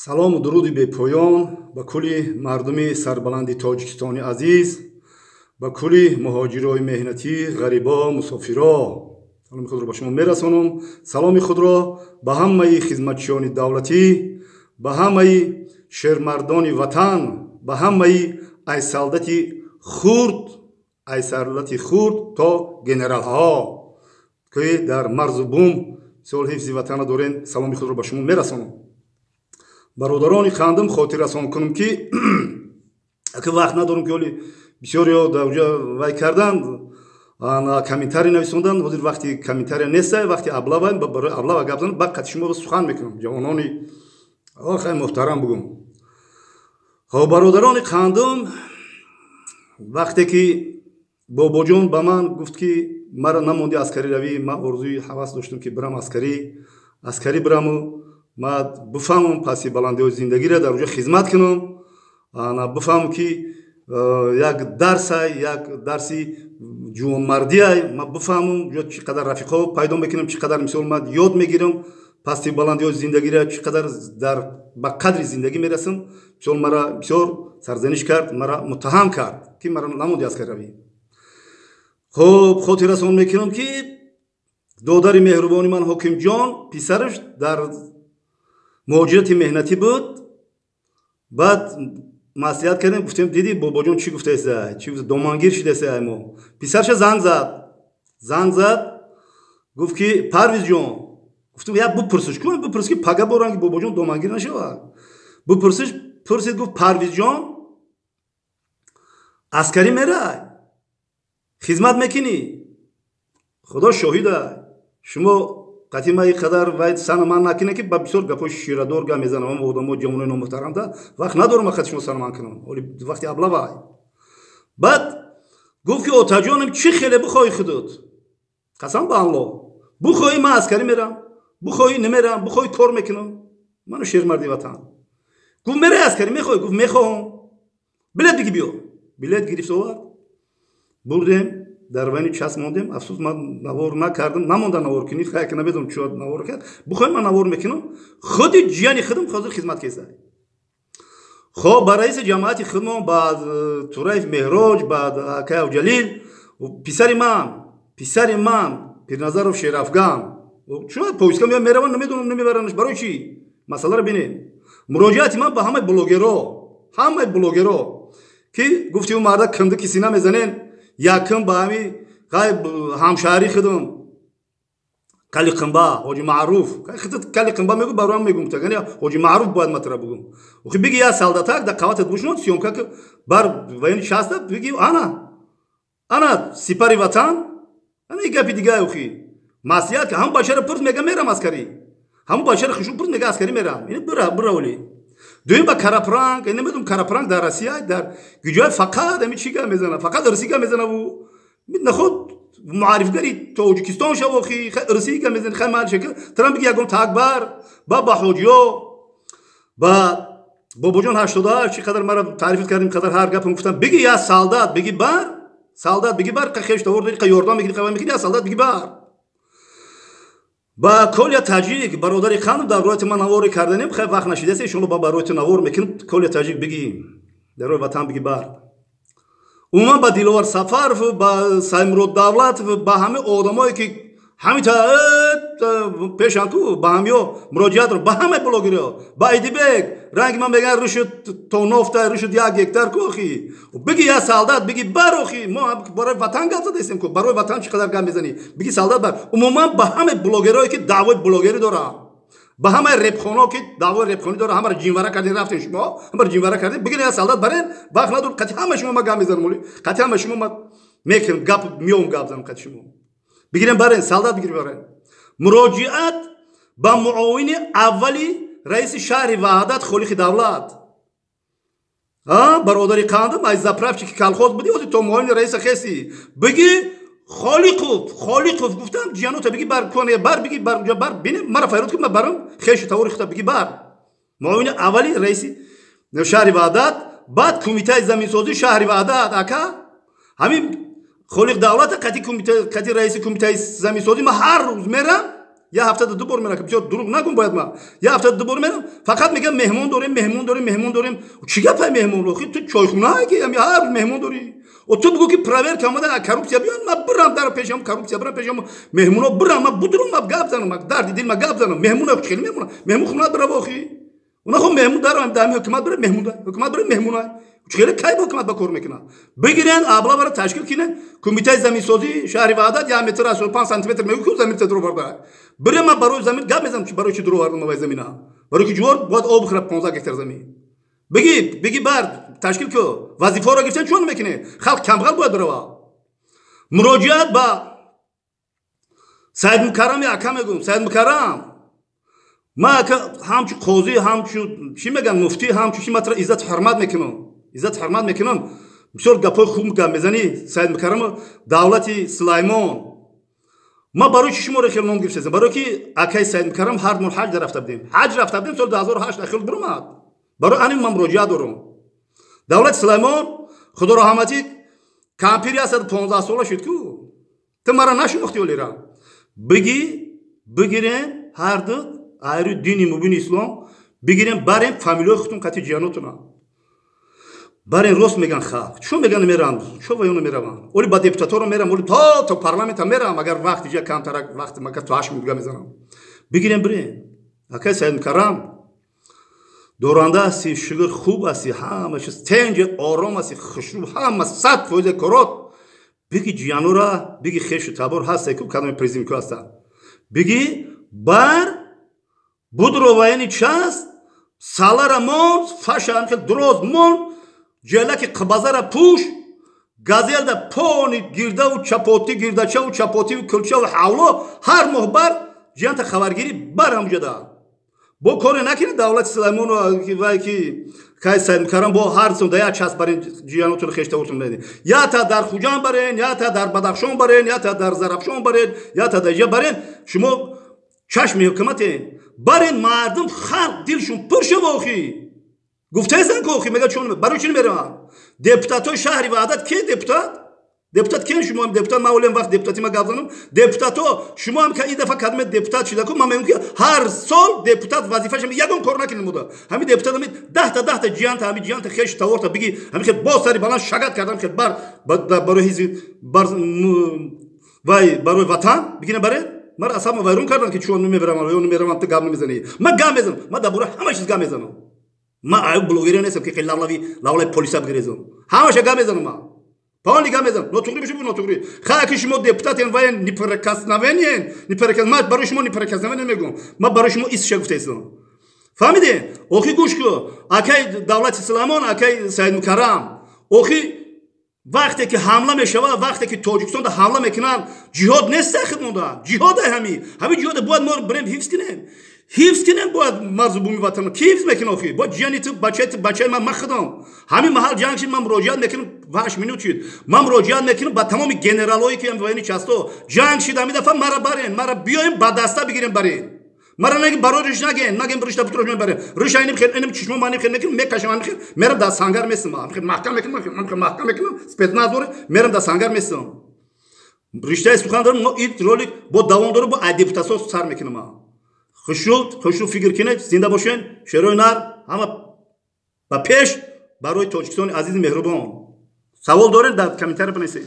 Салому дуруди бепоён ба кулли мардуми сарбаланди Тоҷикистони азиз, ба кулли муҳоҷирои меҳнатӣ, ғарибо, мусофиро. Саломи худро ба шумо мерасонам. Саломи худро ба ҳамаи хизматчиёни давлатӣ, ба ҳамаи шермардони ватан, ба ҳамаи айсалдати хурд, айсалдати хурд то генералҳо, ки дар марзу бум сол ҳифзи ватана дорен, саломи худро ба шумо мерасонам. Бародарони қандам, хотиррасон кунам, ки ака вақт надорам, ки ҳоли бисёриё дар уҷа вай карданд, комментарий нависонданд. Ҳозир вақти комментария неста, вақти облава, барои облава гап занам, ба қати шумо сухан мекунам, ҷавонони хай муҳтарам бугум. Хоб, бародарони қандум, вақте ки Бобоҷон ба ман гуфт, ки мара намонди аскарӣ равӣ, ман орзуи ҳавас доштам, ки бирам аскарӣ, аскарӣ бираму ман бифаҳмам паси баландиҳои зиндагиро, дар уҷо хизмат кунам, бифаҳмам, ки як дарсай, як дарси ҷувонмардиай, ман бифаҳмам, ҷо чӣ қадар рафиқҳо пайдо мекунам, чӣ қадар мисол ман ёд мегирам пасти баландиҳои зиндагиро, чӣ қадар дар ба қадри зиндагӣ мерасам. Мисол, мара бисёр сарзаниш кард, мара муттаҳам кард, ки мара намонди аскарӣ равӣ. Хуб, хотиррасон мекунам, ки додари меҳрубони ман Ҳокимҷон писараш дар муҳоҷирати меҳнатӣ буд. Баъд маслиҳат кардем, гуфтем: «Диди, Бобоҷон чӣ гуфтаеса, чӣ домангир шидаеса?» Мо писарша занг зад, занг зад, гуфт, ки Парвизҷон, гуфтам, як бипурсиш кун, бипурс, ки пага боран, ки Бобоҷон домангир нашавад, бипурсиш. Пурсид, гуфт: «Парвизҷон, аскарӣ мерай, хизмат мекунӣ?» Худо шоҳида, шумо қатъи ма ин қадар вай сана ман накунем, ки ба бисёр гапҳои ширадор гап мезанам. Ама одамо, ҷавонои номуҳтарамда, вақт надорам қати шумо сана ман кунам, оли вақти облавай. Баъд гуфт, ки отаҷонам, чӣ хеле бихоҳӣ худут, қасам ба Алло, бухоҳӣ, ман аскарӣ мерам, бухоҳӣ, намерам, бухоҳӣ, кор мекунам. Ману шермарди ватан. Гуфт: «Мерай аскарӣ, мехоҳӣ?» Гуфт: «Мехоҳам». «Билет биги, биё». Билет гирифт, овард, бурдем, дар байни час мондем. Афсӯс, ман навор накардам, намонда навор кунӣ. Хай, ки намедонам чӣ навор кард. Бухоҳӣ, ман навор мекунам. Худи ҷияни худам ҳозир хизмат кеса. Хоб, ба раиси ҷамоати худмон, ба Тураев Меҳроҷ, ба акай Ҷалил, писари ман Пирназаров Шерафган чӯ поиска мераванд, намедонам, намебаранаш барои чӣ. Масъаларо бинед. Муроҷиати ман ба ҳамаи блогеро, ҳамаи блогеро, ки гуфти ӯ марда кинди ки сина мезанен. Якм, ба ҳами қай ҳамшаҳрӣ худам Кали Қимба, Ҳоҷи Маъруф. Кали Қимба мегӯ, бароям мегӯм, тагани Ҳоҷи Маъруф бояд матра бугум. Охи, биги я солдатак да қаватат бушнод, съёмка бар военный часта, биги: «Ана, ана сипари ватан, ана». И гапи дига, охи, маслиҳат, ҳам бачара пурс, мега: «Мерам аскарӣ». Ҳамун бачара хушу пурс, мега: «Аскарӣ мерам». Ин бира, бира. Оли дуюм, ба Карапранг. Намедонам, Карапранг дар Россия, дар гиҷоя фақат ами чӣ гап мезана, фақат русӣ гап мезанаву наход муаррифгари Тоҷикистон шав. Охи, русӣ гап мезани, хай, мал шакл тарам, биги ягон такбар ба ҳоҷиё, ба Бобоҷон 88, чӣ қадар мара таъриф кардим, қадар ҳар гапам гуфтам. Биги я солдат, биги бар, солдат биги бар, хеш тавор дори, қа ёрдам мекунӣ, қа мекунӣ, я солдат биги бар. Ба Коля Таҷик, бародари қандам, дар роҳати ман наворе карданем, хай, вақт нашидаст, иншоалло ба барои ту навор мекунам. Коля Таҷик, биги дар роҳи ватан, биги бар. Умуман, ба Диловар Сафаров, ба Саймурод Давлатов, ба ҳамаи одамое, ки ҳамита пешан ку, ба ҳамиё муроҷиат, ба ҳамаи блогерҳо, ба Айдибек. Ранги ман меган, рушуд то нофта, рушуд як гектар ку. Охи, биги я солдат, биги бар. Охи, мо барои ватан гап задастем ку, барои ватан чӣ қадар гап мезанӣ, биги солдат бар. Умуман, ба ҳамаи блогерое, ки даъвои блогерӣ доранд, ба ҳамаи репхоно, ки даъвои репхонӣ доранд, ҳамаро ҷинвара кардем, рафтем, шумо ҳамаро ҷинвара кардем. Бигирен, я солдат барен. Вақт надор, қати ҳамаи шумо ма гап мезанам, қати ҳамаи шумо ма мекунам гап, меом, гап занам қати шумо. Бигирем, барен, солдат бигирем, барен. Муроҷиат ба муовини аввали раиси шаҳри Ваҳдат Холиқи Давлат. Бародари қандам, аз заправщики колхоз будӣ, ози то муовини раиса хеси. Биги Холиқов, Холиқов гуфтам, ҷиянута биги бар, коне бар, биги бар, бар, бини мара файрод ки ма барам, хешу тавори хута биги бар. Муовини аввали раиси шаҳри Ваҳдат, баъд кумитаи заминсозии шаҳри Ваҳдат, ака, ҳамин Холиқ Давлата қати раиси кумитаи заминсозӣ ма ҳар рӯз мерам. Я ҳафтада 2 бор мерам, бисёр дурӯғ нагум бояд ман. Я ҳафтада 2 бор мерам, фақат мегам меҳмон дорем, меҳмон дорем, меҳмон дорем. Чӣ гапай меҳмон? Охи ту чойхона ки ҳар рӯз меҳмон дорӣ. О ту бигӯ ки проверка омада, коррупсия биён, ман бирам дар пешам коррупсия, бирам пешам меҳмоно, бирам ман будурум, ман гап занам, ман дарди дил ман гап занам. Меҳмона хеле меҳмона. Меҳмон хона бирав охи. Уна хо меҳмон дарам дами ҳукумат бира меҳмон, ҳукумат бира меҳмона. Хеле кай бо ҳукумат ба кор мекунад? Бигирен абла бара ташкил кинен кумитаи заминсозӣ шаҳри Ваҳдат 1 метр 85 сантиметр мегӯ ку замин та дуроварда. Бире ман барои замин гап мезанам, барои чи дуровардам вай замина? Барои ки ҷувор бояд об бихӯрад 15 гектар замин. Бигӣ, бигӣ бар ташкил ку. Вазифаро гирифтан чон мекунед? Халқ камбағал бояд бирава. Муроҷиат ба Саид Мукаррами ака мегӯм. Саид Мукаррам, ман ака ҳамчу қозӣ, ҳамчу чӣ мегӯям, муфтӣ, ҳамчу чӣ матра иззат ҳурмат мекунам. Иззат ҳурмат мекунам. Бисёр гапҳои хуб гап мезанӣ Саид Мукаррам, давлати Сулаймон. Ман барои чи шуморо хеле ном гирифтаам? Барои ки акаи Саид Мукаррам ҳар моҳ ҳаҷ рафта будем. Ҳаҷ рафта будем соли 2008 ахир биромад. Барои анин ман муроҷиат дорам. Давлати Сулаймон, худо раҳматӣ, кампири 115 сола шуд ку. Ту мара нашинохтӣ олера. Бигӣ, бигирен ҳар ду айру дини мубини ислом, бигирен барен фамилиҳои худтон қати ҷиянотона. Барен рост меган халқ. Чо меган мерам? Чо ваёна меравам? Оли ба депутаторо мерам, оли то парламента мерам, агар вақт иҷа камтарак вақт магар то 8 минут мезанам. Бигирен бирен. Акай Саид Мукаррам, доранда ҳасти, шугр хуб ҳасти, ҳама чиз тенҷ ором ҳасти, хушрӯ, ҳама 100% корот. Биги ҷиянора, биги хешу табор ҳасте ку кадоми президент ку ҳастанд. Биги бар будро военный часть, салара монд, фаша хел дроз монд, ҷелаки қабазара пӯш, газелда пони гирдаву чапотӣ, гирдачаву чапотиву кулчаву ҳавло ҳар моҳ бар ҷиянта хабаргирӣ бар ҳамҷода. Бо коре накунед давлати Сулаймону вай ки кай Саид Мукаррам бо ҳар сон да як час барен ҷиянотон хештавотон медин. Я та дар Хуҷанд барен, я та дар Бадахшон барен, я та дар Зарафшон барен, я та дар ҷа барен. Шумо чашми ҳукуматен. Барен мардум халқ дилшон пур шава охи. Гуфтаестан ки охи мега чон барои чӣ мераванд? Депутатои шаҳри Ваҳдат ки депутат? Депутат кен шумо ҳам депутат, ман олем вақт депутати ма гап занам. Депутато шумо ҳам ка ин дафъа кадме депутат шуда ку, ман мегӯям ки ҳар сол депутат вазифааш ягон кор накунем буда. Ҳамин депутат ҳамин даҳта ҷиянта, ҳамин ҷиянта хеш таворта биги, ҳамин хел боз сари баланд шагат кардам хел бар барои ҳизби бар вай барои ватан бигина баре. Ман асаб вайрон кардам ки чун намебарам, ё намеравам, ту гап намезанӣ. Ман гап мезанам, ман дар бораи ҳама чиз гап мезанам. Ман аю блогере нестам ки хеле лавлави лавлаи полиса бигирезам. Ҳамаша гап мезанам ман. Паони гап мезанам. Нотуғрӣ биши нотуғрӣ. Хай ки шумо депутатен вай неприкосновенен, неприкос ман барои шумо неприкосновенен мегӯям. Ман барои шумо исша гуфтаистам. Фаҳмидӣ? Охи гӯш ку. Акай давлати Сулаймон, акай Саид Мукаррам. Охи вақте ки ҳамла мешавад, вақте ки Тоҷикистонда ҳамла мекунанд, ҷиҳод нест хид монда. Ҷиҳод ҳами. Ҳами ҷиҳод бояд мо бирем ҳифз кунем. Ҳифз кунем бояд марзу буми ватан. Ки ҳифз мекунад охи? Бояд ҷияни ту, бачаи ту, бачаи ман, ман худам. Ҳамин маҳал ҷанг шид, ман муроҷиат мекунам, 8 минут шид. Ман муроҷиат мекунам ба тамоми генералҳое ки военный часто ҷанг шид, ҳамин дафъа мара барен, мара биёем ба даста бигирем барен. Мара наги барои нагем, нагем ришта бутрош мебарем. Риша иним хел, иним чишмо маним хел мекунам, мекашам ҳамин хел, мерам дар сангар месам. Ҳамин хел маҳкам мекунам, ҳамин хел маҳкам мекунам, спецназ дорем, мерам дар сангар месам. Риштаи сухан дорам, но ин ролик бо давом дорам, бо депутатсо сар мекунам. Хушрӯ, хушрӯ фикр кунед, зинда бошед, шерои нар, ҳама ба пеш барои Тоҷикистони азизи меҳрубон. Савол доред дар комментария бинависед.